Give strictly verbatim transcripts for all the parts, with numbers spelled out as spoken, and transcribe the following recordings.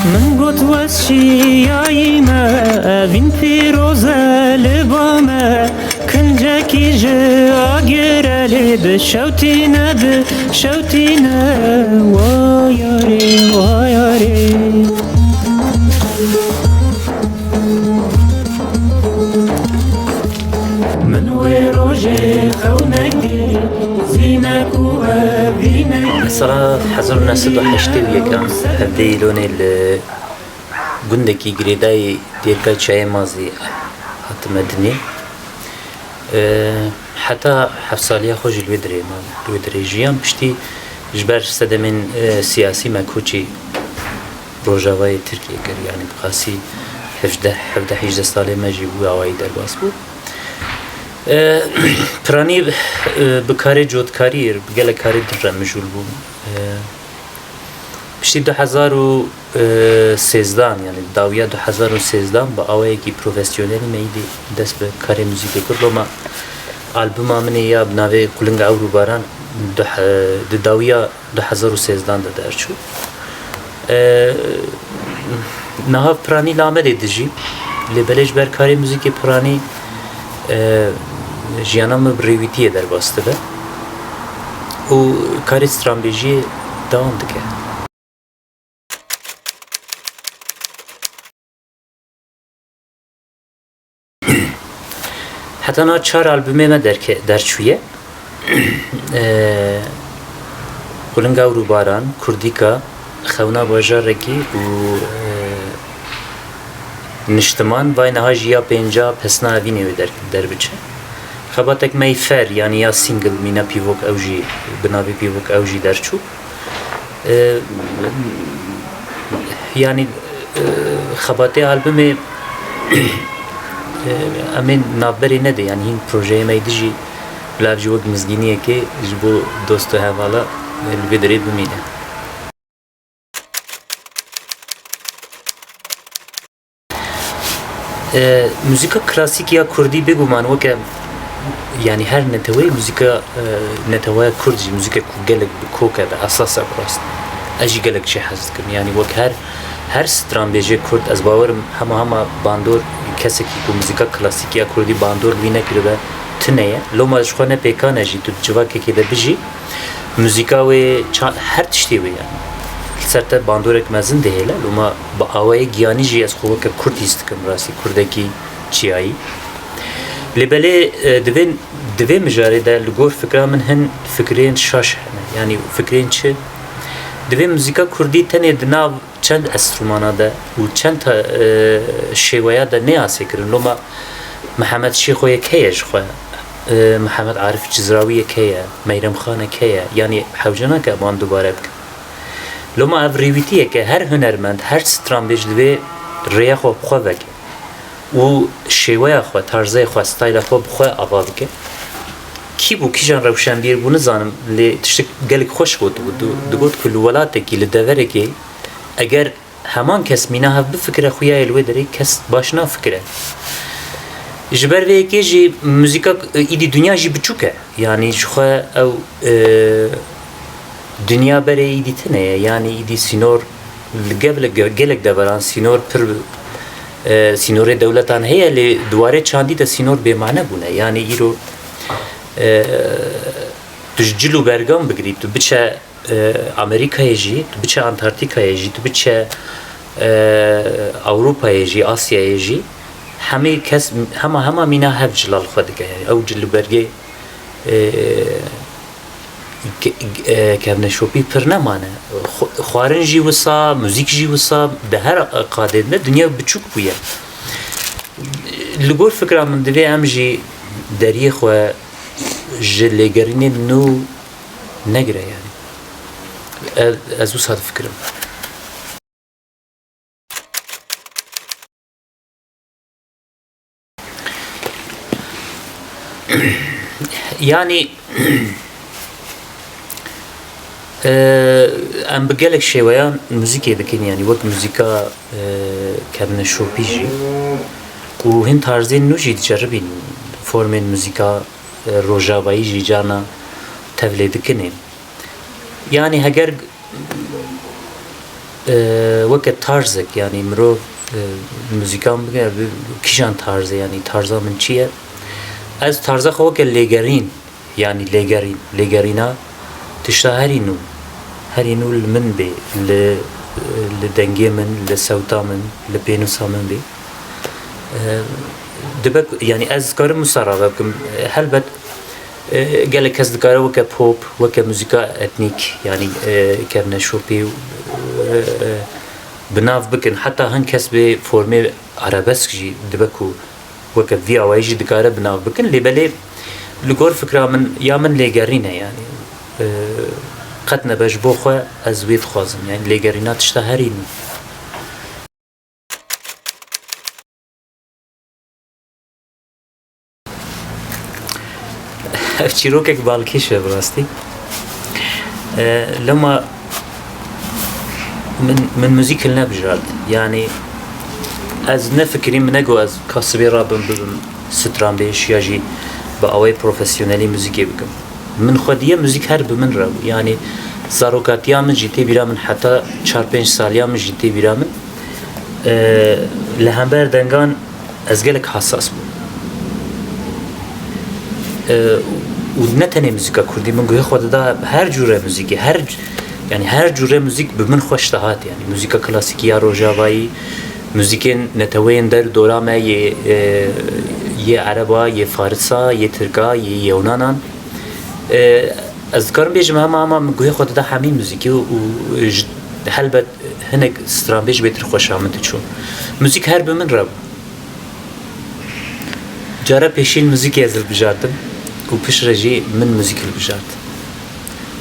Min got wez çiyayî me, evîn pîroz e li ba me, kincekî ji agir e lê bi şewtîne, bi şewtîne, wa yarê, wa yarê. Min wê rojê xew nekir, zînek û evînek. Sala hezar û neh sed û heştê û yek a, hevdeh Îlonê li gundekî girêdayî Dêrika Çiyayê Mazî hatime dinê. E, heta heft saliya xwe jî li wê dirê mam, li wê dirê jiyan. Piştî ji ber sedemên, e, siyasî me koçî Rojavayê Tirkiyê kir, yanî bi qasî hevdeh, hevdeh hîjdeh salê me jî bû awayî derbas bû. E, Piranî, e, bi karê cotkarî, bi gelek karê din re mijûl bû. E, piştî du hezar û sêzdan, yanî dawiya du hezar û sêzdan bi awayekî profesyonelî me îdî dest bi karê muzîkê kir. Loma albuma min ê ya bi navê Qulinga Ewr û Baran du he-, di dawiya du hezar û sêzdan de derçû. E, niha Piranî li Amedê dijî. Lê belê ji ber karê muzîkê Piranî, e, jiyana min bi rêwîtiyê derbas dibe û karê stranbêjiyê dewam dike. Heta niha çar albumê me derke-, derçûye. Ee, Qulinga Ewr û Baran, Kurdîka, Xewna Bajarekî û, ee, Niştiman, vay niha jî ya pênca Pesna Evînê wê der-, derbiçe. Xebatek me yê fer, yanî ya single, mîna pîvok ew jî, bi navê pîvok ew jî derçû. E, yanî, e, xebatê albumê, e, em ê navberê nedê, yanî hîn projeyê me yê dijî, bila ev jî wek mizgîniyekê ji bo dost û hevala, e, li vê derê bimîne. E, muzîka klasîk ya kurdî bêguman weke, yanî her neteweyê muzîka, e, netewaya kurd jî muzîkek ku gelek bi kok e, bi esas e, bi rast. Ez jî gelek jê hez dikim. Yanî wek her, her stranbêjê kurd, ez bawer im hema hema bandor kesekî ku muzîka klasîk ya kurdî bandor li wî nekiribe, tune ye. Loma ji xwe ne pêkan e jî, tu di civakekê de bijî, muzîka wê ça-, her tiştê wê ye. Li ser te bandorek mezin dihêle, loma bi awayê giyanî jî ez xwe weke kurd hîs dikim, rastî kurdekî çiyayî. Lê belê, e, di vê, di vê mijarê de li gor fikra min hin fikrên şaş hene. Yanî fikrên çi? Divê muzîka kurdî tenê di nav çend enstrûmana de û çend ta-, e, şêweya de neyê asê kirin. Loma Mihemed Şêxo yek heye ji xwe, e, Mihemed Arif Cizrawî yek heye, Meyrem Xanek heye, yanî hewce nake em wan dubare bikin. Loma ev rêwîtiyek e, her hunermend, her stranbêj divê rêya xwe bi xwe veke û şêweya xwe, tarzê xwe, stayla xwe bi xwe ava bike. Kî bû, kîjan rewşenbîr bû, nizanim, lê tiştek gelek xweş gotibû. Du-, digot ku li welatekî, li deverekê, eger heman kes mîna hev bifikire, xuya ye li wê derê kes baş nafikire. Ji ber vê yekê jî muzîka, e, îdî dinya jî biçûk e. Yanî ji xwe ew, e, dinya berê îdî tune ye. Yanî îdî sînor li gevle-, ge-, gelek deveran sînor pir, e, sînorê dewletan heye, lê di warê çandî de sînor bêmane bûne. Yanî îro, e, tu ji cil û bergan bigirî, tu biçe e, Amerîkayê jî, tu biçe Antarktîkayê jî, tu biçe, e, Ewropayê jî, Asyayê jî, hemî kes, hema, hema mîna hev cila li xwe dike. Yanî ew cil û bergê, e, ke-, e, kevneşopî pir nemane. Xwe-, xwarin jî wisa, muzîk jî wisa, di her qadê de dinya biçûk bûye. Li gor fikra min divê em jî deriyê xwe ji lêgerînên nû negire yanî. Ez, ez wisa difikirim. Yanî, e, em bi gelek şêweyan muzîkê dikin, yanî wek muzîka, e, kevneşopî jî û hin tarzên nû jî diceribîn formên muzîka e, rojavayî jî carna tevlê dikinê. Yanî heger E, weke tarzek, yanî mirov, e, muzîkan bike, bi kîjan tarzê, yanî tarza min çi ye? Ez tarza xwe weke lêgerîn, yanî lêgerîn, lêgerîna tişta herî nû, herî nû li min bê, li, li dengê min, li sewta min, li pênûsa min bê. E, dibe ku, yanî ez dikarim wisa rave bikim. E, helbet, e, gelek kes dikare weke pop, weke muzîka etnîk, yanî, e, kevneşopî, e, e, bi nav bikin. Heta hin kes bê formê arabesk jî dibe ku weke vî awayî jî dikare bi nav bikin. Lê belê li gor fikra min, ya min lêgerîn e, yanî, e, qet nebe ji bo xwe ez wê dixwazim. Yanî lêgerîna tişta herî nû. Ev çîrokek balkêş e bi rastî. E, lema min, min muzîk hilnebijart. Yanî ez nefikirîm, min negot ez ka sibê rabim bibim stranbêj ya jî bi awayê profesyonelî muzîkê bikim. Min xwediye muzîk her bi min re bû. Yanî zarokatiya min jî tê bîra min, heta çar pênc saliya min jî tê bîra min. E, li hember dengan ez gelek hesas bûm. E, û ne tenê muzîka kurdî, min guhê xwe dida her cûre muzîkê, her c-, yanî her cûre muzîk bi min xweş dihat, yanî muzîka klasîkî ya rojavayî, muzîkên neteweyên der û dora me yê, e, yê ereba, yê farisa, yê tirka, yê yewnanan. E, ez dikarim bêjim hema hema min guhê xwe dida hemî muzîkî û, û ji, helbet hinek stranbêj bêtir xweşa min diçûn. Muzîk her bi min re bû. Cara pêşî li muzîkê ez hilbijartim û piştre jî min muzîk hilbijart.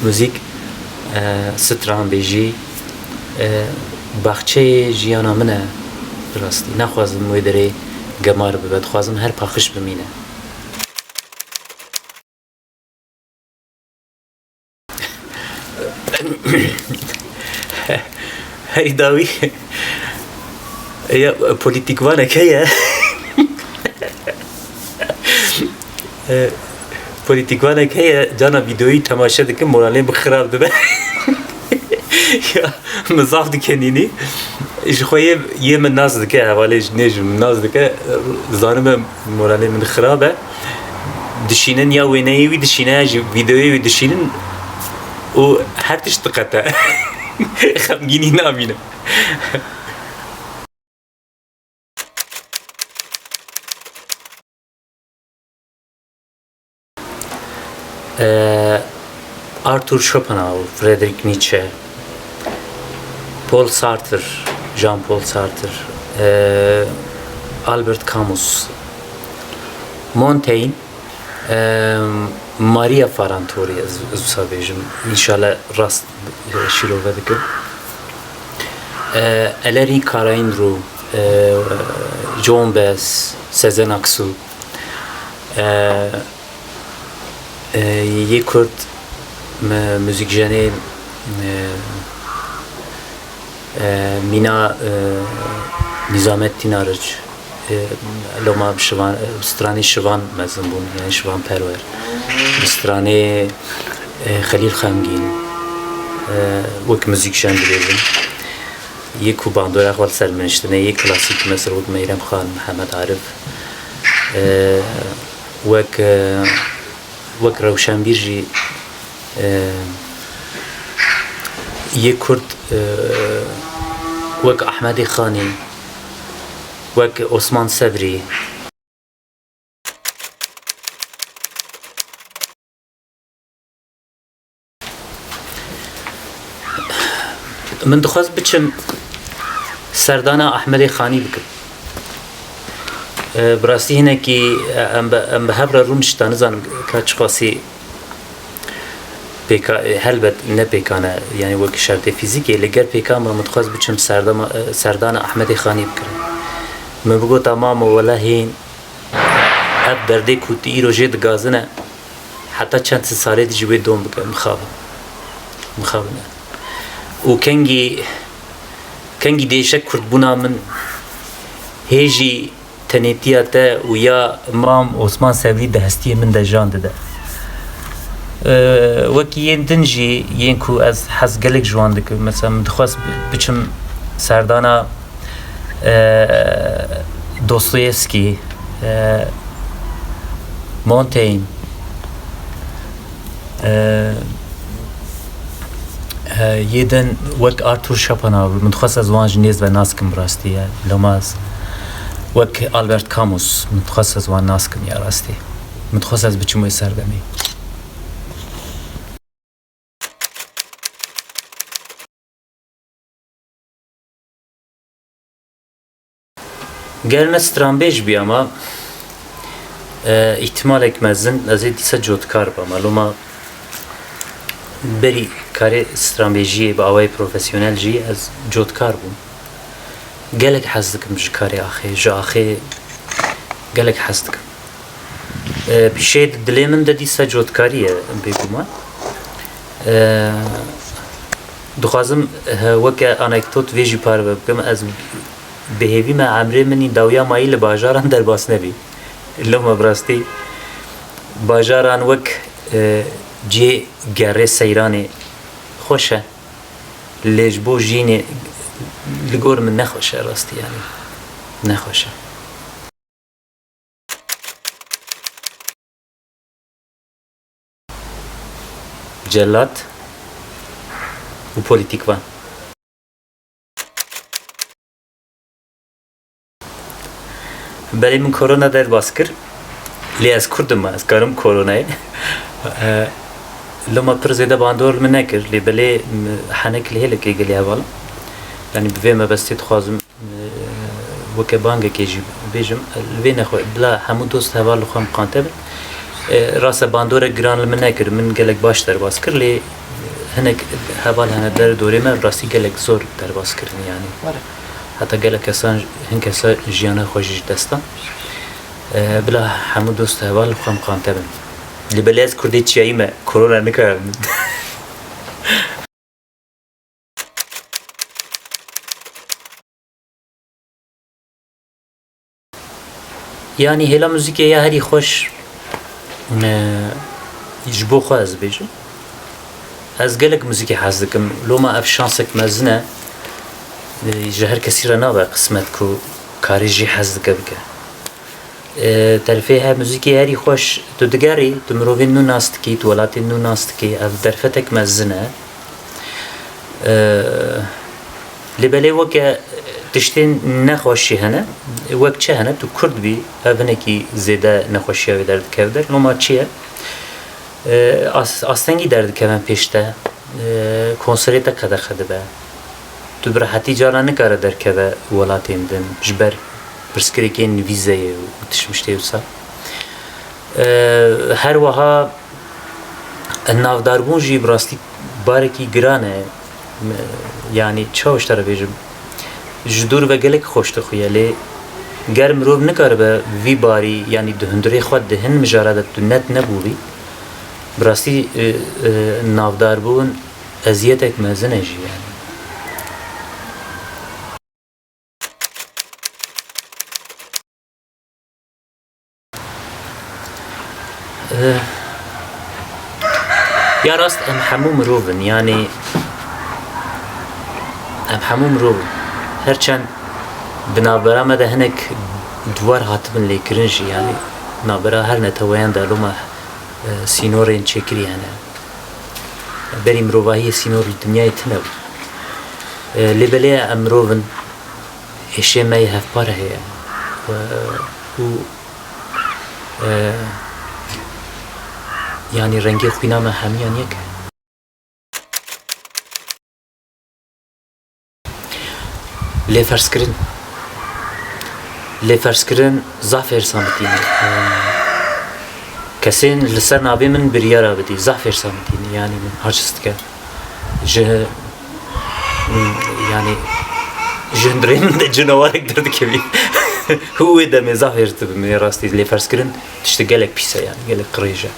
Muzîk, e, stranbêjî, e, baxçeyê jiyana min e. Bi rastî naxwazim wê derê gemar bibe, dixwazim her paqij bimîne. Herî dawî ya, polîtîkvanek heye. E, polîtîkvanek heye, cana vîdeoyî temaşe dikim, moralê min xirab dibe. Ya, min zaf dikenînî. Ji xwe yê, yê min nas dike, hevalê ji nê ji min nas dike, zanime moralê min xirab e. Dişînin ya wêneyê wî dişîne ya jî vîdeoyê wî dişînin û her tişt diqete. Xemgînî namîne. Ee, Arthur Schopenhauer, Friedrich Nietzsche, Paul Sartre, Jean-Paul Sartre, ee, Albert Camus, Montaigne, ee, Maria Farantori, ez, ez wisa bêjim. Înşallah rast, ee, şîrove dikim. Ee, Eleni Karaindru, ee, John Bess, Sezen Aksu, ee, ee, yê Kurd, me, muzîkjenê, ee, ee, Mîna, ee, Nîzamettin Arıç, ee, loma bi Şivan, ee, bi stranê Şivan mezin bûn, yani Şivan Perwer. Bi stranê, ee, Xelîl Xemgîn, ee, wek muzîkjen dibêjin. Yê ku bandora xwe li ser min niştine, yê klasîk, mesela wek Meyrem Xan, Mihemed Arif, e, wek, e, wek rewşenbîr jî, e, yê Kurd, e, wek Ahmedê Xanî, wek Osman Sebrî. Min dixwest biçim serdana Ahmedê Xanî bikim. E, bi rastî hinekî, e, em bi, em bi hev re rûnişta, nizanim ka çiqasî pêka, e, helbet ne pêkan e, yani wek şertê fîzîkê, li ger pêkan be, min dixwest biçim serdama, e, serdana Ahmedê Xanî bikirim. Min bigota, mamo, wela hîn, ev derdê ku tu îro jê digazine, heta çend sed salê dî jî wê dom bike, mixabin. Mixabin e. Û kengî, kengî dêşe kurdbûna min hê jî tenêtiya te û ya Mam Osman Sebrî di hestiyê min de jan dide. E, wekî yên din jî, yên ku ez hez gelek ji wan dikim, mesela, min dixwest bi-, biçim serdana, e, Dostoyevsky, e, Montaigne, e, e, yê din wek Arthur Schopenhauer, min dixwest ez wan ji nêz ve nas kim bi rastî ye. Loma ez wek Albert Camus, min dixwest ez wan nas kim ya rastî. Min dixwest ez biçim wê serdemê. Ger ne stranbêj bîyama, e, îhtimalek mezin ez ê dîsa cotkar bama. Loma berî karê stranbêjiyê bi awayê profesyonel jî ez cotkar bûm. Gelek hez dikim ji karê axê, ji axê gelek hez dikim. E, pîşeyê di dilê min de dîsa cotkarî ye, bêguman. E, dixwazim, e, weke anekdot vê jî parve bikim. Ez bi hêvî me emrê min î dawiya mayî li bajaran derbas nebî. Loma bi rastî bajaran wek, e, cihê gerê seyranê xweş e. Lê ji bo jînê li gor min nexweş e rastî, yanî nexweş e. Celat û polîtîkvan. Belê min korona derbas kir. Lê ez Kurd im, ez karim koronayê. Eh, loma pir zêde bandor li min nekir. Lê belê, m-, henek li hêlekê gelê heval im. Yanî bi vê mebestê dixwazim, eh, weke bangekê jî bêjim. Li vê nexwe, bila hemû dost heval li xwe miqante bin. Eh, rast e, bandorek giran li min nekir. Min gelek baş derbas kir. Lê hinek heval hene der dorê me, rastî gelek zor derbas kirin yanî. Were. Heta gelek kesan, hin kesa jiyana xwe jî ji dest dan. E, bila hemû dost heval li xwe miqante bin. Li belê ez Kurdê çiyayî me, korona nikare min. Yanî hêla muzîkê ya herî xweş, e, ji bo xwe ez dibêjim. Ez gelek muzîkê hez dikim. Loma ev şansek mezin e. E, ji her kesî re nabe qismet ku karê jî hez dike bike. E, terfê he muzîkê herî xweş, tu digerî, tu mirovên nû nas dikî, tu welatên nû nas dikî. Ev derfetek mezin e. Ee, lê belê weke tiştên nexweşî hene. Wek çi hene? Tu Kurd bî, ev hinekî zêde nexweşiya wê derdikeve der. Loma çi ye? Ee, as-, astengî derdikevin pêş te. Ee, konserê te qedexe dibe. Tu bi rehetî cara nikare derkeve welatên din. Ji ber pirsgirêkên vîzeyê û tişmiştê wisa. Ee, her wiha Navdarbûn jî bi rastî barekî giran e. Yanî çawa ji te re bêjim? Ji dûr ve gelek xweş dixuye, lê ger mirov nikaribe vî barî, yanî di hundirê xwe di hin mijara de tu net nebûbî, bi rastî, e, e, navdarbûn eziyetek mezin e jî yanî. Eh, ya rast em hemû mirov in, yanî em hemû mirov in. Her çend di navbera me de hinek duvar hatibin lêkirin jî, yanî navbera her neteweyan de loma, eh, sînorên çêkirî hene. Berî mirovahiyê sînor li dinyayê tune bû. Eh, lê belê em mirov in, êşê me yê hevpar heye. Eh, û Ee, yanî rengê xwîna me hemiyan yek e. Lêferzkirin. Lêferzkirin zaf hêrsa min tîne. Ee, kesên li ser navê min biryara bidî, zaf hêrsa min tîne. Yanî min haciz dike. Ji, yanî, ji hundirê min de canawarek derdikevî. Û wê demê zaf hêrs dibim, ê rastî lêferzkirin tiştê gelek pîs e, yanî gelek qirêj e.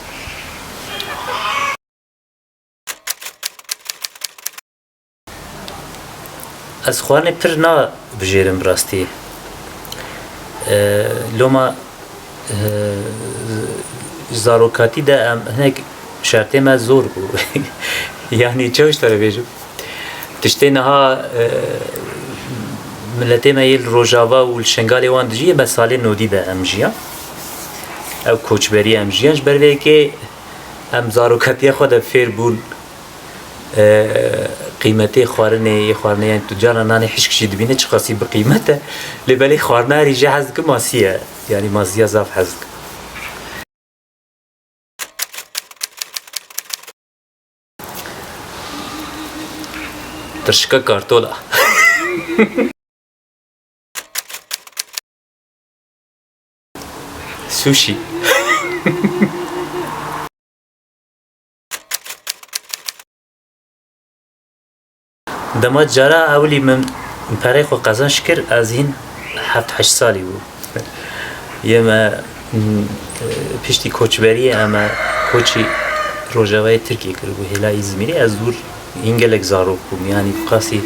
Ez xwarinê pir nabijêrim rastî. E, loma, e, zarokatî de em hinek Şertê me zor bû. Yanî çawiş te re bêjim. Tiştê niha, e, miletê me yê li Rojava û li Şengalê wan dijî, me salê nodî de em jiyan. Ew koçberî em jiyan. Ji ber vê yekê em zarokatiya xwe de fêr bûn, e, qîmetê xwarinê, yê xwarinê, yani tu cara nanê hişk jî dibîne çiqasî bi qîmet e. Lê belê xwarina herî jê hez dikim masiye. Yani masiya zaf hez dikim. Tirşika kartola. Sushi. Dema cara ewilî min perê xwe qezenc kir, ez hîn heft heşt salî bûm. Yê me, m, piştî koçberiyê em e koçî Rojavayê Tirkiyê kiribû, hêla Îzmîrê. Ez dûr hîn gelek zarok bûm, yanî bi qasî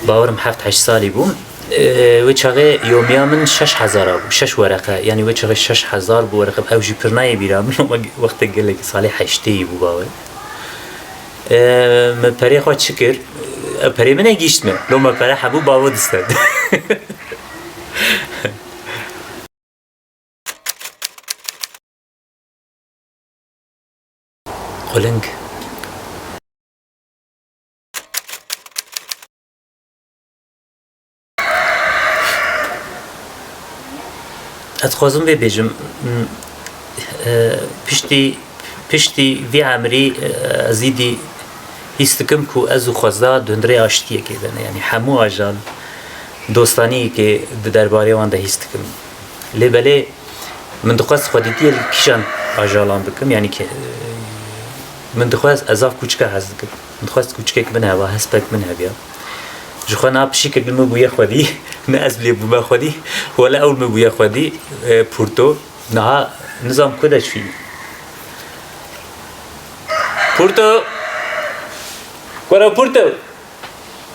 bawerim heft heşt salî bûm. Ee, wê çaxê yomiya min şeş hezara bû, şeş wereqe. Yanî wê çaxê şeş hezar bû wereqe. Ew jî pir nayê bîra min, ama wextê gelek salê heştê yî bû bawer. Ee, min perê xwe çi kir? Ew perê min e gihîşt min. Lo me pere hebû bavo distend. Quling. Ez dixwazim vê bêjim, m, e, piştî, piştî vî emrî, e, ez îdî hîs dikim ku ez û Xwezda di hundirê aştiyekê de ne. Yanî hemû ajal dostaniyekê di derbarê wan de hîs dikim. Lê belê min dixwest xwedîtiyê li kîjan ajalan bikim, yanî ke-, min dixwest, ez zaf kûçika hez dikim. Min dixwest kûçikek min heba, hespek min hebiya. Ji xwe niha pişikek li min bûye xwedî, ne ez lê bûme xwedî, wele ew li min bûye xwedî, e, Purto. Niha nizam ku de çûyî. Purto! Were Purto!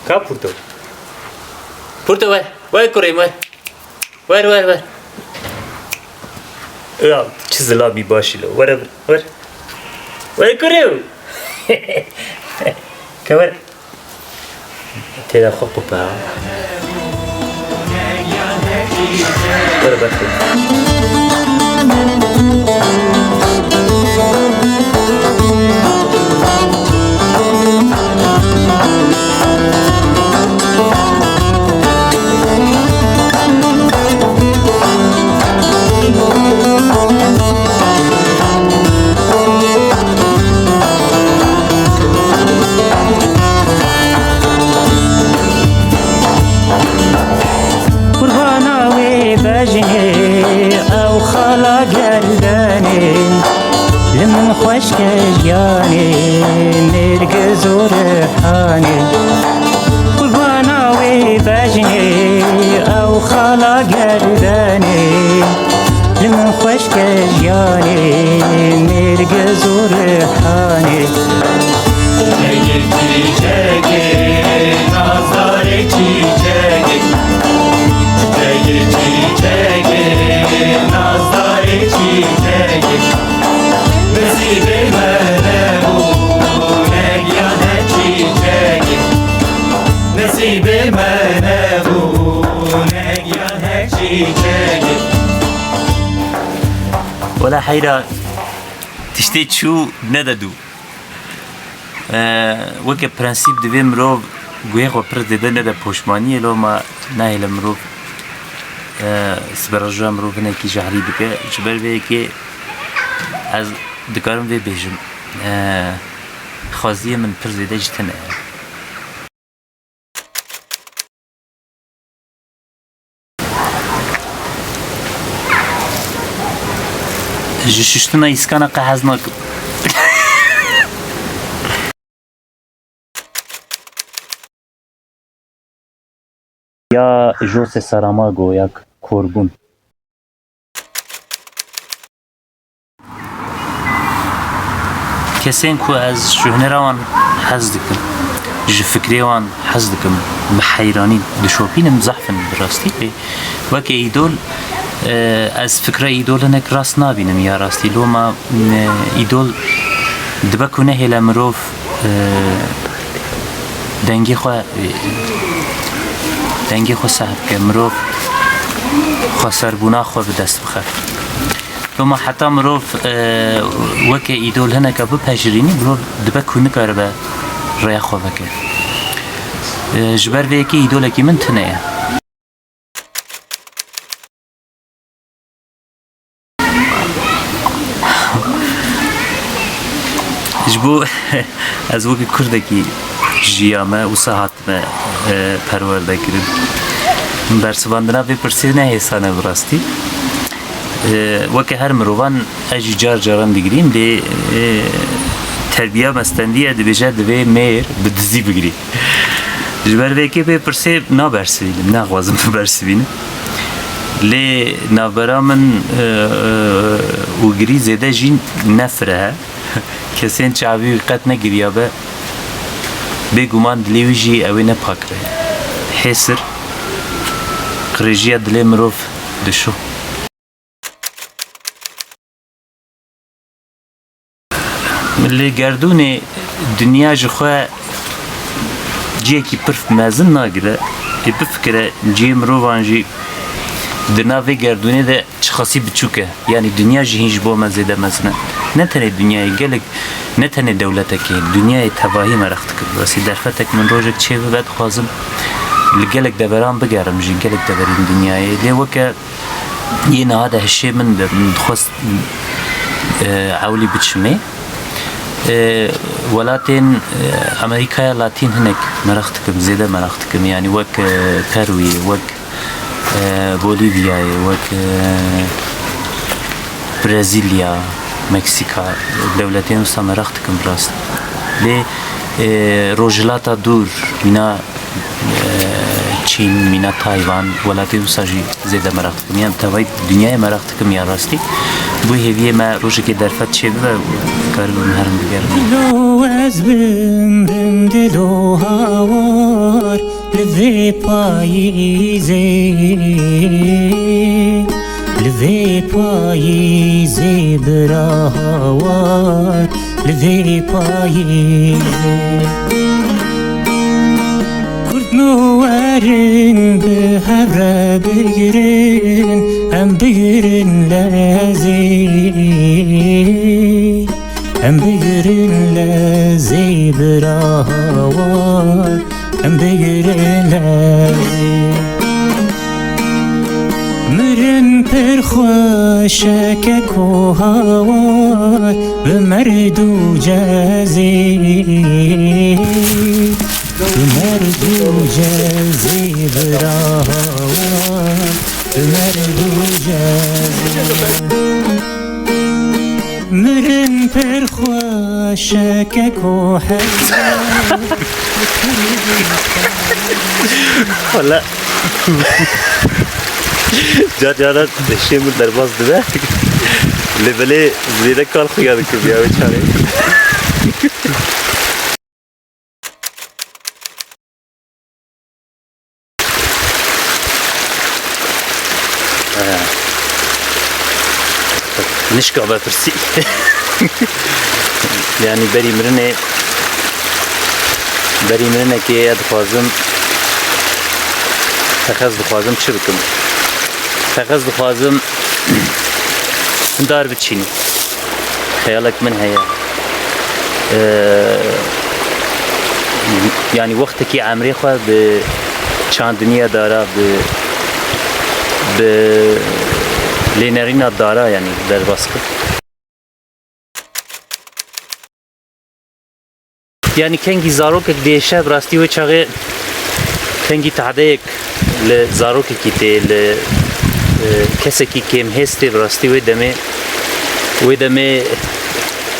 Ka Purto? Purto wer, wer kurê wer. Wer, wer, wer. Ya, çi zilamî başî lo. Were, wer. Wer kurê. Ke wer. Têra xwe qupe ha. Were bextê. Qurbana wê bejnê ew xala gerdenê, li min xweşke jiyanê, nêrgiz û rihanê. Qurbana wê bejnê ew xala gerdenê, li min xweşke jiyanê, nêrgiz û rihanê. Çiçegê, çiçegê, nazdarê çiçegê. Çiçegê, çiçegê, nazdarê çiçegê. Nesîbê me nebû, ne giyane çiçegê. Nesîbê me nebû, ne giyane çiçegê. Wela heyra tiştê çû nede dû. Ee, weke prensîp divê mirov guhê xwe pir zêde nede poşmaniyê, loma nahêle mirov, ee, siberejoya mirov hinekî jehrî dike. Ji ber vê yekê ez dikarim vê bêjim. Ee, xweziyê min pir zêde ji tine ye. Ji şiştina îskana qe hez nakim. Ya Jose Saramago ya korbûn. Kesên ku ez ji hunera wan hez dikim, ji fikrê wan hez dikim, bi heyranî dişopînim, zehf in bi rastî. Lê weke îdol, e, ez fikra îdol hinek rast nabînim ya rastî. Loma, e, îdol Dibe ku nehêle mirov, e, dengê xwe, e, dengê xwe seh bike, mirov xweserbûna xwe bi dest bixe. Loma heta mirov, e, weke îdol hineka bipejirînî, mirov dibe ku nikaribe rêya xwe veke. E, ji ber vê yekê îdolekî min tune ye. Ji bo ez wekî kurdekî jiyame, wisa hatime, e, perwerde kirin. Bersivandina vê pirsê ne hêsan e bi rastî. E, weke her mirovan ez jî car caran digirîm, lê, e, terbiya me stendiye, dibêje divê mêr bi dizî bigirî. Ji ber vê yekê vê pirsê nabersivînim, naxwazim bibersivînim. Lê navbera min, e, e, û girî zêde jî ne fireh e. Kesên çavî wî qet negiriyabe, bêguman dilê wî jî ew ê ne pak be. Hêsir, qirêjiya dilê mirov dişo. Li gerdûnê dinya ji xwe cihekî pir mezin nagire. Ê bifikire, cihê mirovan jî di nav vê gerdûnê de çiqasî biçûk e. Yanî dinya jî hîn ji bo me zêde mezin e. Ne tenê dinyayê, gelek, ne tenê dewletekê, dinyayê tevahî meraq dikim. Wesî derfetek min rojek çêbibe, dixwazim li gelek deveran bigerim jî, gelek deverên dinyayê. Lê weke Yê niha de hişê min de, min dixwest, e, ewlî biçimê. E, welatên, e, Amerîkaya Latîn hinek meraq dikim, zêde meraq dikim. Yanî wek, e, Perûyê, wek, e, Bolîvyayê, wek, e, Brezîlya, Meksîka, dewletên wisa meraq dikim bi rast. Lê, e, Rojhilata Dûr, mîna, e, Çîn, mîna Tayvan, welatê wisa jî zêde meraq dikim. Yan tevayî dinyayê meraq dikim ya rastî. Bo hêviyê me rojekê derfet çêbibe û karibim herim bigerim. Dilo ez bim, bim dilo hawar. Li vê payîzê, li vê payîzê bira hawar, li vê payîzê. Kurd no werin bi hev re bigirin, em bigirin lezê. Em bigirin lezê bira hawar, em bigirin lezê. Mirin pir xweş e keko hawar, bi merd û cezê. Bi merd û cezê bira hawar, bi merd û cezê. Mirin pir xweş e keko heyran. Wala. Car caran hişê min derbas dibe. Lê belê zêde kar xuya dikim ya wê çarê. Nişka be pirsî. Yanî berî mirinê, berî mirinekê ez dixwazim, teqez dixwazim çi bikim? Teqez dixwazim dar biçînim. Xeyalek min heye. Ee, yanî wextekî emrê xwe bi çandiniya dara, bi, bi lênerîna dara, yanî derbas kir. Yanî kengî zarokek diêşe, bi rastî wê çaxê kengî tahdeyek li zarokekî tê, li, e, kesekî kêmhêz tê, bi rastî wê demê, wê demê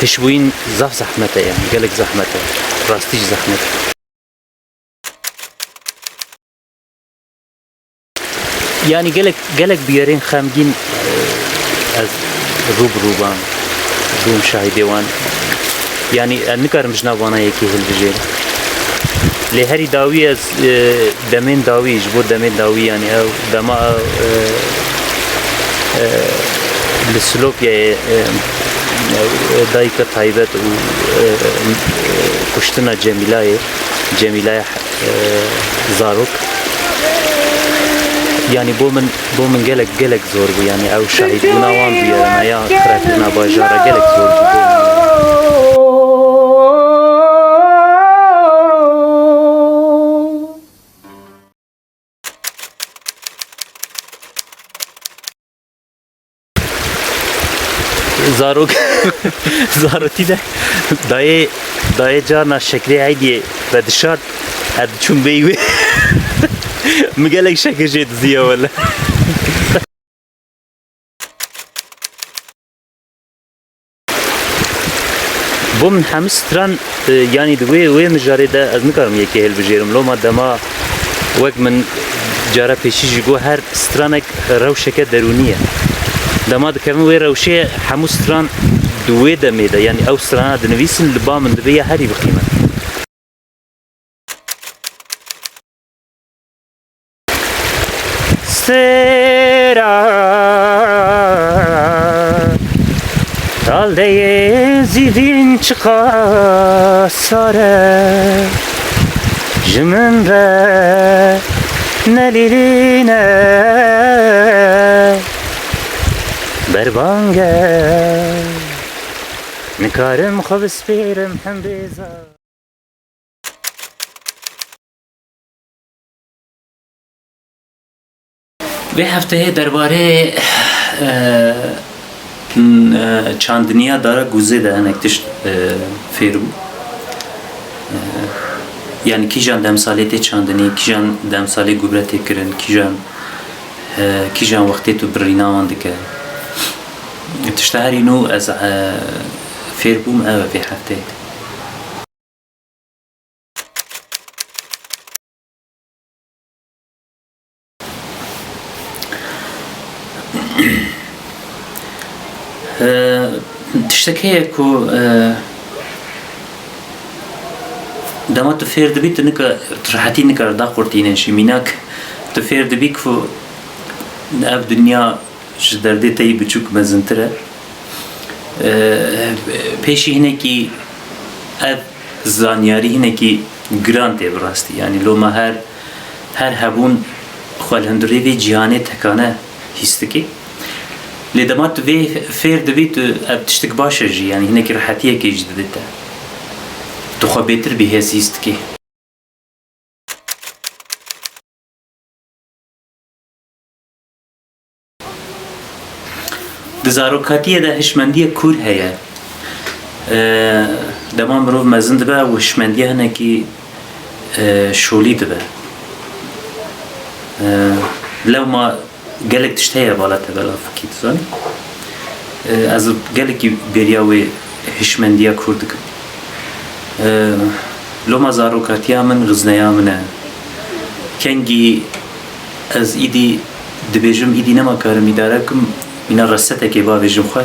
hişbûyîn zaf zehmet e, yanî gelek zehmet e, rastî jî zehmet e. Yanî gelek, gelek bûyerên xemgîn, e, ez rû bi rû ban, bûm şahidê wan. Yanî ez nikarim ji nav vana yekê hilbijêrim. Lê herî dawî ez, e, demên dawî, ji bo demên dawî, yanî ew dema, e, e, li Silopyayê, e, Dayika taybet û, e, e, kuştina Cemîlayê, Cemîlaya, e, zarok. Yanî bo min, bo min gelek, gelek zor bû. Yanî ew şahîdbûna wan bûyerana ya xirabkirina bajara gelek zor bû bo min. Zarok, zarotî de dayê, dayê carna şeklê eydiyê vedişart, ez diçûm bêyî wê. Min gelek şekir jê diziya wele. Bo min hemû stran, e, yanî di wê, wê mijarê de ez nikarim yekê hilbijêrim. Loma dema wek min cara pêşî jî got, her stranek rewşeke derûnî ye. Dema dikevim wê rewşê, hemû stran di wê demê de, yanî ew strana dinivîsin, li ba min dibe ya herî biqîmet. Sêra taldeyê zîvîn çiqas sar e, ji min re nelîlîne berbang e. Nikarim xwe bispêrim hembêza. Vê hefteyê derbarê, e, n-, e, çandiniya dara guzê de hinek tişt, e, fêr bû. E, yanî kîjan demsalê tê çandinî, kîjan demsalê gubre tê kirin, kîjan, e, kîjan wextê tu birîna wan dike. Tişta herî nû ez, e, fêr bûm, ev e vê hefteyê. Ee, tiştek heye ku, e, dema tu fêr dibî, tu nika, tu rehetî nikare daqurtîne jî. Mînak, tu fêr dibî ku ev dinya ji derdê te yî biçûk mezintir e. Ee, pêşî hinekî ev zanyarî hinekî giran tê bi rastî. Yanî loma her, her hebûn xwe li hundirê vê cîhanê tekane hîs dikî. Lê dema tu vê fêr dibî, tu ev tiştik baş e jî, yanî hinekî rehetiyekê jî dide te. Tu xwe bêtir bihêz hîs dikî. Di zarokatiyê de hişmendiyek kûr heye. E, dema mirov mezin dibe, ew hişmendiya hinekî, e, şolî dibe. E, lewma gelek tişt heye bala te belavkî, dizanî. E, ez gelekî bêriya wê hişmendiya kûr dikim. E, loma zarokatiya min xizneya min e. Kengî ez îdî dibêjim, îdî nema karim îdare kim, mîna resetekê bavêjim xwe,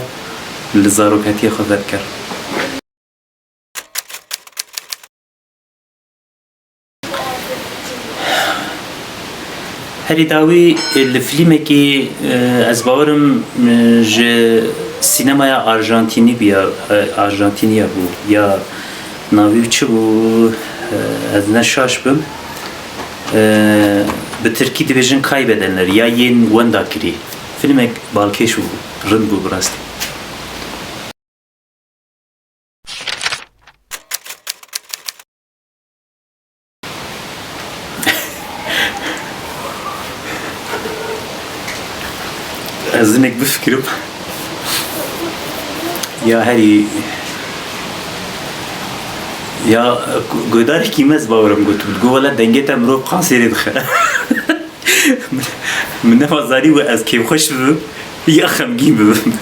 li zarokatiyê xwe vedikerim. Herî dawî, e, li filmekî, e, ez bawerim, e, ji sînemaya Arjantînî bûya, e, Arjantîniya bû, ya navî çi bû, e, ez ne şaş bim, e, bi tirkî dibêjin Kaybedenler ya Yên Wenda Kirî. Filmek balkêş bû, rind bû bi rastî. Ez hinek bifikirim. Ya herî, ya gu-, guhdarîkî me ez bawerim gotibû. Digot, wele dengê te mirov qansêrê dixe. Min, min nema zanîbû ez kêmxweş bibim ya xemgîn bibim.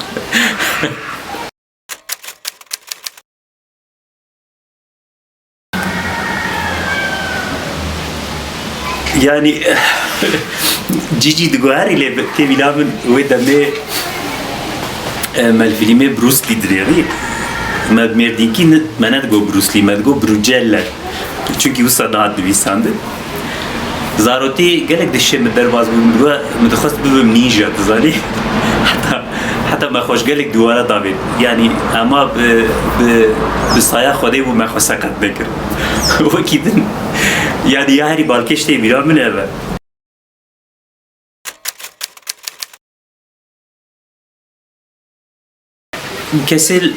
Yanî, cî cî diguherî lê bi-, têbîna min wê demê, e, me li fîlmê Bruce Lee dinêrî. Me bi mêrdînkî ni-, me nedigot Bruce Lee, me digot Bruce Lee. Çunkî wisa dihat nivîsandin. Zarotî gelek dişê min derbas bû, min digot, min dixwest bibim nînja, dizanî? Heta, Heta me xweş gelek dûwara davêt. Yanî ema bi, bi, bi saya Xwedê bû me xwe seqet nekir. Wekî din, yanî ya herî balkêş tê bîra min ev e. Kesê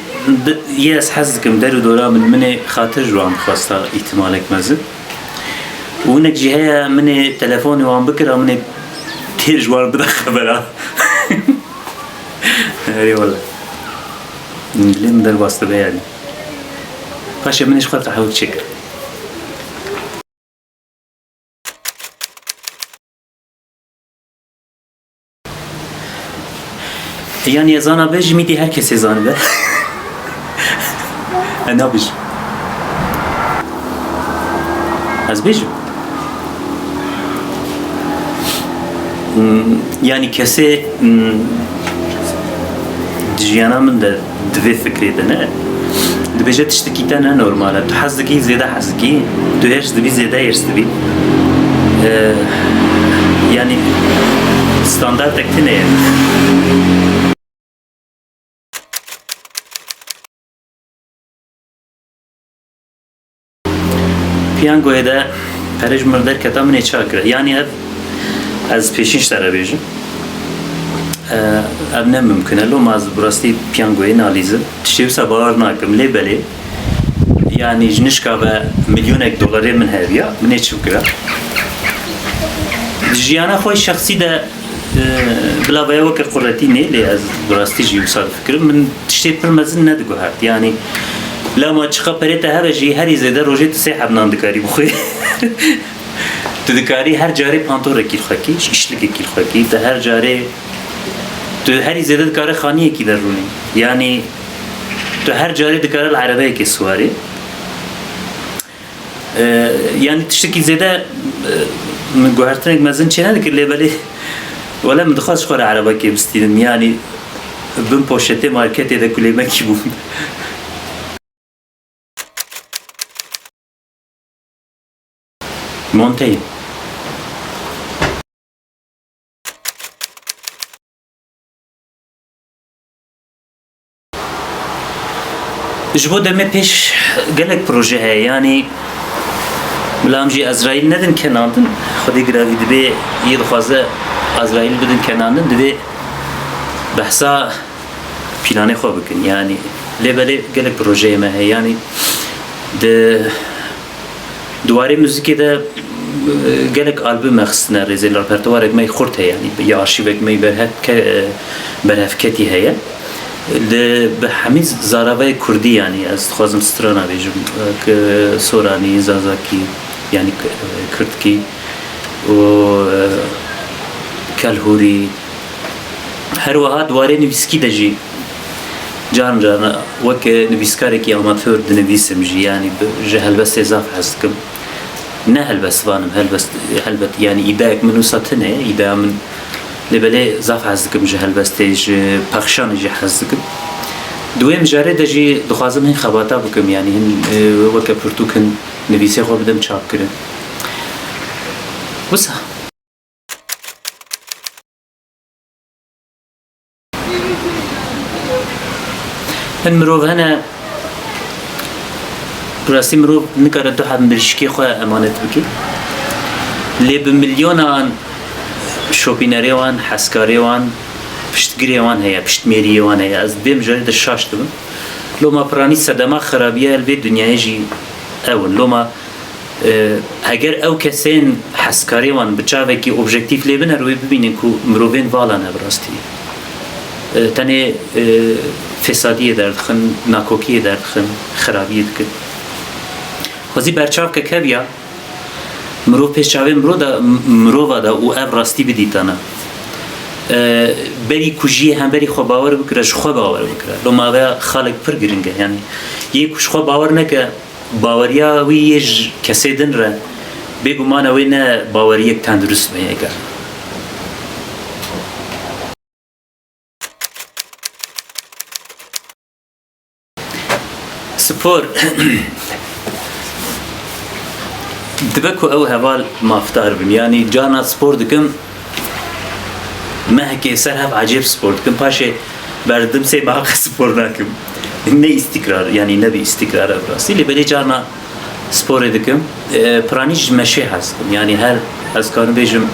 di-, yê ez hez dikim, der û dora min, min ê xatir ji wan bixwesta îhtimalek mezin. Û hinek jî heye, min ê telefonê wan bikira, min ê têr ji wan bida xebera. Erê wele. Dilê min derbas dibe yanî. Paşê min ê ji xwe re tehewik çêkir. Yanî ez ana bêjim, îdî her kesê zanibe. Ez nabêjim. Ez bêjim. Hmm, yanî kesê, hmm, di jiyana min de di vê fikrê de ne. Dibêje tiştekî te ne normal e. Tu hez dikî, zêde hez dikî. Tu hêrs dibî, zêde hêrs dibî. Ee, yanî standartek tune ye. Piyangoyê de pere ji min derketa, min ê çi kira? Yanî ev, ez pêşîn ji te re bêjim. Ev ne mimkun e. Loma ez bi rastî piyangoyê nalîzim. Tiştê wisa bawer nakim. Lê belê, yanî ji nişka ve milyonek dolarê min heviya, min ê çi bikira? Di jiyana xwe şexsî de Ee, bila veya weke quretî nê, lê ez bi rastî jî wisa difikirim. Min tiştê pir mezin nediguhert. Yanî, lema çiqa perê te hebe jî, herî zêde rojê tu sê heb nan dikarî bixwî. Tu dikarî her carê pantorekî li xwe kî, îşlikekî li xwe kî, tu her carê, tu herî zêde dikare xaniyekî de rûnî. Yanî, tu her carê dikare li erebeyekê siwarî. Ee, yanî tiştekî zêde, e, min guhertinek mezin çê nedikir, lê belê wele min dixwest ji xwe re erebekê bistînim. Yanî bin poşetê marketê de kulêmekî bûm. Monteyê. Ji bo demê pêş gelek proje heye, yanî bila em jî Ezraîl nedin kenandin, Xwedê giravî dibê yê dixwaze Ezraîl bidin kenandin, divê behsa planê xwe bikin, yanî lê belê gelek projeyê me heye, yanî di Di warê muzîkê de, e, gelek albûm me xistine rêzê li repertuarek me yê xurt heye, yanî ya arşîvek me yê berhev ke-, e, berhevketî heye. Li, bi hemî zaravayê kurdî, yanî ez dixwazim strana bêjim, e, ki soranî, zazakî, yanî k-, e, kirdkî û, e, kelhûrî, Her wiha di warê nivîskî de jî caran caran weke nivîskarekî amatör dinivîsim jî, yanî bi, ji helbestê zaf hez dikim. Ne helbestvan im, helbest, helbet, yanî îdeyek min wisa tune ye, îdeya min, lê belê zaf hez dikim ji helbestê, ji pexşanê jî hez dikim. Di wê mijarê de jî dixwazim hin xebata bikim, yanî hin, e, weke pirtûk hin nivîsê xwe bidim çapkirin. Wisa. Hin mirov hene, bi rastî mirov nikare du heb mirîşkê xwe emanet bike. Lê bi milyonan şopînerê wan, hezkarê wan, piştgirê wan heye, piştmêriyê wan heye. Ez di vê mijarê de şaş dibim. Loma piranî sedema xirabiya li vê dinyayê jî ew in. Loma E, heger ew kesên hezkarê wan bi çavekî objektîf lê bine, rûyê bibînin ku mirovên vala ne bi rastî. E, tenê, e, fesadiyê derdixin, nakokiyê derdixin, xirabiyê dikin. Xwezî berçavkek hebiya, mirov pêş çavê mirov da, m-, mirova da û ev rastî bidîtana. E, berî ku jiyê hemberî xwe bawer bikire, ji xwe bawer bikire. Loma vê xalek pir giring e. Yanî, yê ku ji xwe bawer neke, Baweriya wî yê ji kesê din re, bêguman e wê ne baweriyek tendurist be, eger. Spor. Dibe ku ew heval mafdar bin. Yanî carna spor dikim, mehekê ser hev ecêb spor dikim. Paşê Berdim sê meha spor nakim. Ne îstîkrar, yanî ne bi îstîkrar ev rastî. Lê belê carna sporê dikim. E, piranî ji meşê hez dikim. Yanî her, ez karim bêjim,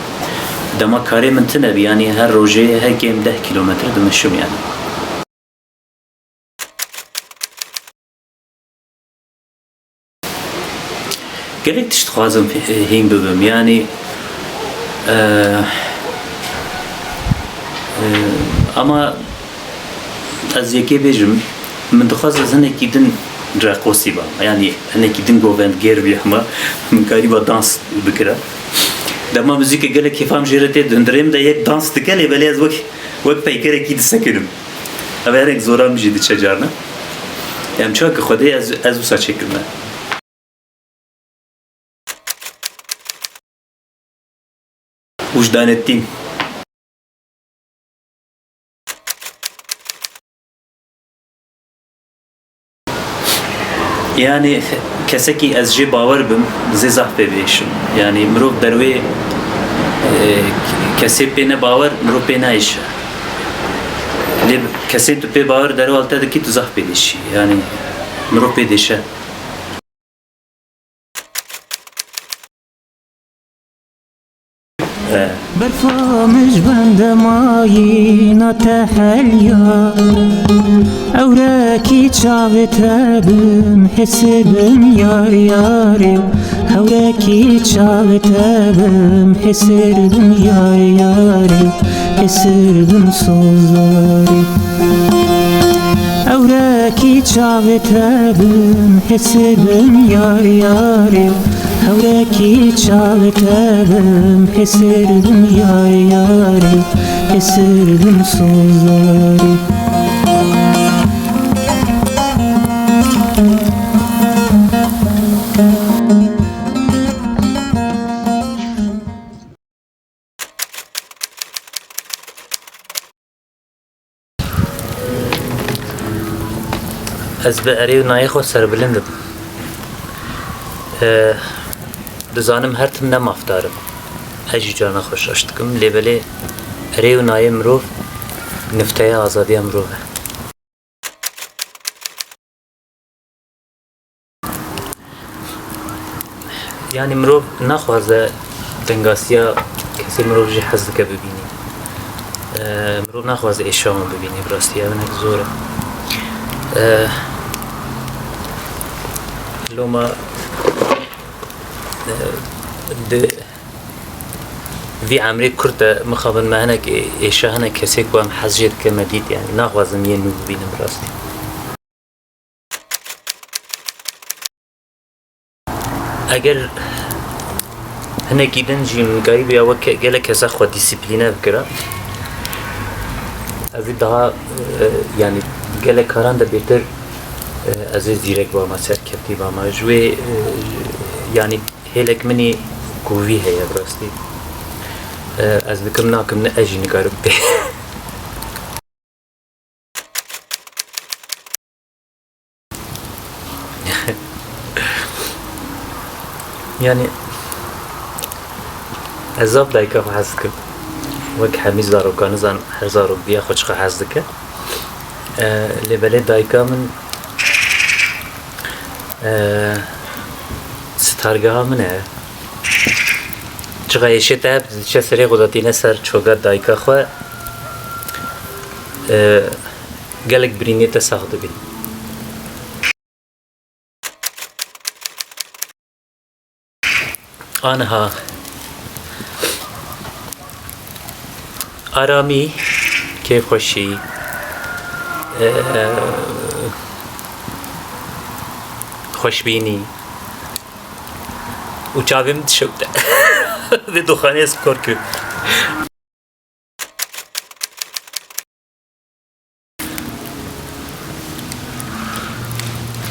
dema karê min tune bî, yanî her rojê her kêm deh kîlometre dimeşim yanî. Gelek tişt dixwazim, e, hîn bibim. Yanî, e, e, ama ez yekê bêjim, min dixwest ez hinekî din reqosî bam. Yanî hinekî din govendgêr bî, hema min karîba dans bikira. Dema muzîkê gelek kêfa min jê re tê, di hundirê min de yek dans dike, lê belê ez wek, wek peykerekî disekinim. Ev hinek zora min jî diçe carna. Em çawa ki Xwedê ez, ez wisa çêkirine. Wijdanettin. Yanî kesekî ez jê bawer bim, zê zaf pê biêşim. Yanî mirov derwê, e, kesê pê ne bawer, mirov pê nayêşe. Lê kesê tu pê bawer derwal te dikî, tu zaf pê dêşî. Yanî mirov pê dêşe. Berfa min ji bende mayî nate heliya. Ewrekî çavê te bim, hêsir bim yar yarê. Ewrekî çavê te bim, hêsir bim yar yarê. Hêsir bim sozdarê. Ewrekî çavê te bim, hêsir bim yar yarê. Hewrekî çavê te bim, hêsir bim yar yarê, hêsir bim sozdarê. Ez bi erê û nayê xwe serbilind im. Eh, dizanim her tim ne mafdar im. Ez jî carna xwe şaş dikim. Lê belê erê û nayê mirov nifteya azadiya mirov e. Yanî mirov naxwaze tengasiya kesê mirov jî hez dike bibînî. Eee, mirov naxwaze êşa wan bibînî, bi rastî ev hinek zor e. Eee, loma, eee, di vî emrê kurt de mixabin me hinek ê-, êşa hinek kesê ku em hez jê dike me dît, yanî naxwazim yên nû bibînim bi rastî. Eger hinekî din jî min karibiya wek ke-, gelek kesa xwe dîsîplîne bikira, ez ê daha, e, yanî gelek karan de bêtir, e, ez ê zîrek bama, serkeftî bama. Ji wê, e, yanî hêlek min î kuvî heye bi rastî. E, ez dikim nakim ne ez jî nikarim pê. Yanî ez zaf dayika xwe hez dikim. Wek hemî zarokan, nizanim her zarok diya xwe çiqa hez dike. E, lê belê dayika min, e, sitargeha min e. Çiqa êşê te hebe diçe serê xwe datîne ser çoga dayika xwe. E, gelek birînê te sax dibî. Aniha aramî, kêfxweşî, e, xweşbînî û çavê min dişewite. Vê doxanê ez kor kirim.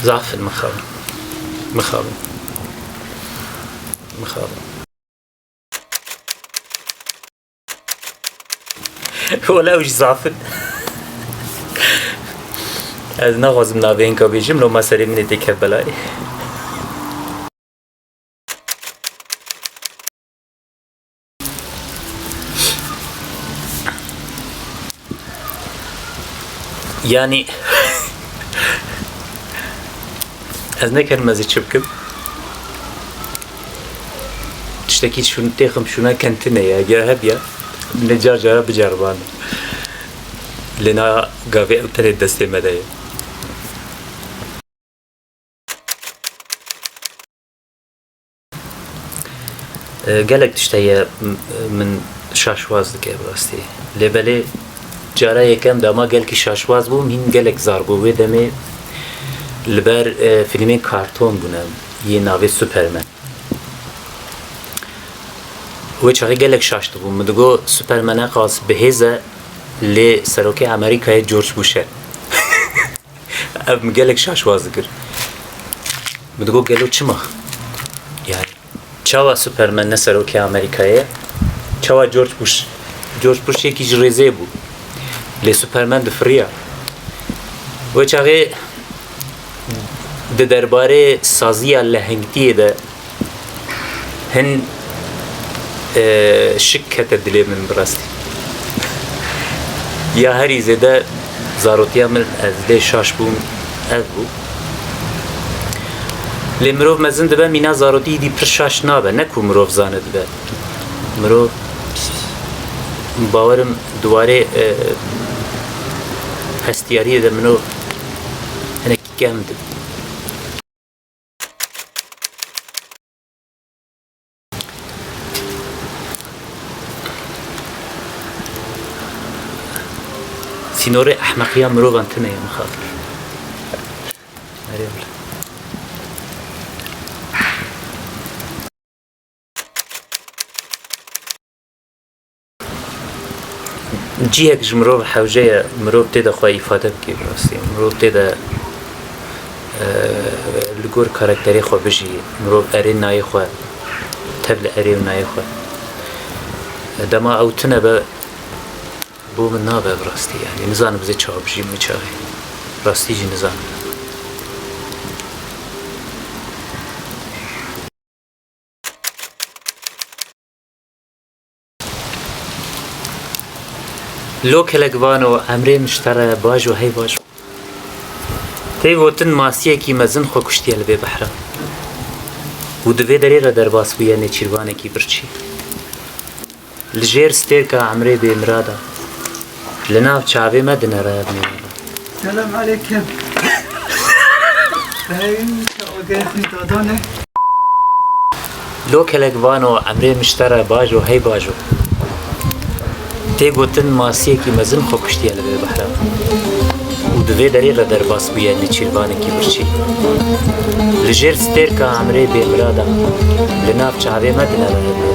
Zaf in, mixabin. Mixabin. Mixabin. Wele ew jî zaf in. Ez naxwazim navê hinka bêjim, loma serê min ê têkeve belayê. Yanî ez nekarim ez ê çi bikim. Tiştekî şûn têxim şûna kentine ya, ya hebiya. Ne car cara biceribane. Lê na gavê ew tenê destê me de ye. E, gelek tişt heye, m-, min şaşwaz dike bi rastî. Lê belê cara yekem de ma gelkî şaşwaz bûm, hîn gelek zar bû. Wê demê li ber, e, fîlmên karton bûne, yê navê Superman. Wê çaxê gelek şaş dibûm. Min digot Superman eqas bi hêz e, lê serokê Amerîkayê George Bush e. Ev min gelek şaşwaz dikir. Min digot gelo çima? Yani çawa Superman ne serokê Amerîkayê ye? Çawa George Bush? George Bush yekî ji rêzê bû. Lê Superman difiriya. Wê çaxê di derbarê saziya lehengtiyê de hin, e, şik kete dilê min bi rastî. Ya herî zêde zarotiya min ez lê şaş bûm, ev bû. Lê mirov mezin dibe, mîna zarotî îdî pir şaş nabe. Ne ku mirov zane dibe. Mirov, bawerim di warê, e, hestiyariyê de mirov hinek kevn dibe. Sînorê ehmeqiya mirovan tune ye, mixabin. Erê wele. Cihek ji mirov hewce ye, mirov tê de xwe îfade bike bi rastî. Mirov tê de, e, li gor karakterê xwe bijî, mirov erê nayê xwe, tev li erê û nayê xwe. Dema ew tune be, bo min nabe bi rastî, yanî nizanim ez ê çawa bijîm wê çaxê. Rastî jî nizanim. Lo kelek vano, emrê min ji te re bajo hey bajo. Tê gotin masiyekî mezin xwe kuştiye li vê behra û di vê derê re derbas bûye nêçîrvanekî birçî. Li jêr stêrka emrê bêmirada, li nav çavê me dinere ev mêra. Selam aleykum. Hey, çawa gelsin dadane? Lo kelek vano, emrê min ji te re bajo hey bajo. Tê gotin masiyekî mezin xwe kuştiye li vê behra û di vê derê re derbas bûye nêçîrvanekî birçî. Li jêr stêrka emrê bêmirada, li nav çavê me dinere ev mêra.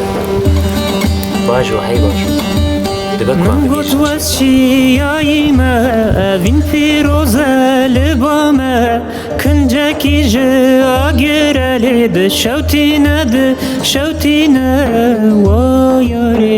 Bajo hey bajo. Dibe ku em bibêjin. Min got wez çiyayî me, evîn pîroz e li ba me, kincekî ji agirelê dişewtîne, dişewtîne, wa yarê.